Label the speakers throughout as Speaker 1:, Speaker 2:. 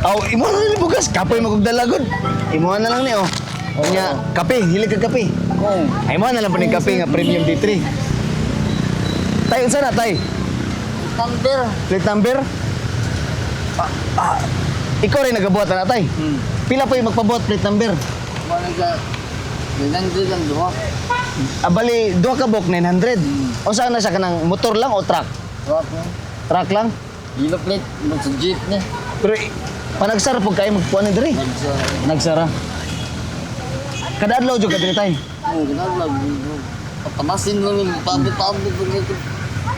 Speaker 1: Aw, imo na lang bugas. Kapoy mo kog dalagod. Imo na lang ni oh. Nya, kape, hilig ka kape.
Speaker 2: Oo.
Speaker 1: Ay mo na lang pa ning kape nga premium D3. Tay, unsa na tay?
Speaker 2: Number.
Speaker 1: Plate number? Ah, ah, ikaw rin nagabuhat na tay. Pila pa yung magpabuhat plate number?
Speaker 2: Wala ka. 900 ang duha.
Speaker 1: Abali, duha ka buok 900. O saan na siya kanang motor lang o truck?
Speaker 2: Truck ni.
Speaker 1: Truck lang.
Speaker 2: Yellow plate. Sa jeep ni.
Speaker 1: Pero panagsara pag kayo magkuha ni diri.
Speaker 2: Nagsa.
Speaker 1: Nagsara. Kada adlaw jud ka diri tay.
Speaker 2: Oo, kinahanglan. Patamasin lang yung pabit-pabit.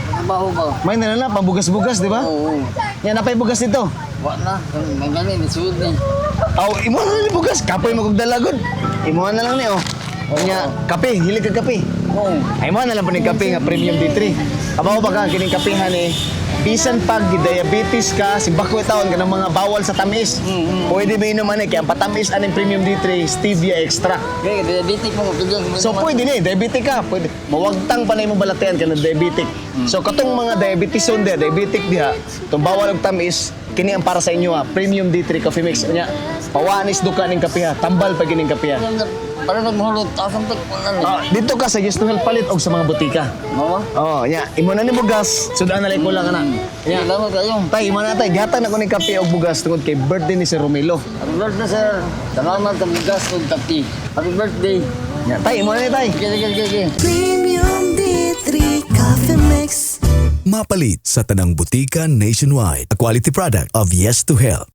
Speaker 2: Trabaho ba?
Speaker 1: May na na pambugas-bugas, di ba?
Speaker 2: Oo.
Speaker 1: Yan napay bugas dito.
Speaker 2: Wa na. Magani, nisuod ni.
Speaker 1: Aw, imo na lang bugas. Kapoy mo kog dalagod. Imo na lang ni oh. Nya, kape, hilig ka kape.
Speaker 2: Oo.
Speaker 1: Ay mo na lang pa ning kape nga premium D3. Abaw ba ka kining kapehan eh. Bisan pag diabetes ka, si bakoy taon ka ng mga bawal sa tamis. Pwede ba inom ani kay ang patamis aning premium D3 stevia extra.
Speaker 2: Kaya, diabetic mo.
Speaker 1: So pwede ni, diabetic ka, pwede. Mawagtang pa na imong balatian ka ng diabetic. So katong mga diabetes on diha, diabetic diha, tong bawal og tamis, kini ang para sa inyo ha, premium D3 coffee mix nya. Pawanis duka ning kape ha, tambal pa gining kape ha.
Speaker 2: Para nagmahulot, asang tag wala ni.
Speaker 1: Ah, dito ka sa Yes to Health palit og sa mga butika.
Speaker 2: Mawa?
Speaker 1: Oh, nya, imo na ni bugas, sudan na lang kulang ka na. Nya.
Speaker 2: Salamat kayo.
Speaker 1: Tay, imo na tay, gihatag na ko ning kape og bugas tungod kay birthday ni Sir Romelo.
Speaker 2: Happy birthday, sir. Salamat sa bugas ug kape. Happy birthday.
Speaker 1: Nya, tay, imo na ni tay.
Speaker 2: Sige, sige, sige, sige.
Speaker 3: Premium D3 Coffee Mix.
Speaker 4: Mapalit sa Tanang Butika nationwide. A quality product of Yes to Health.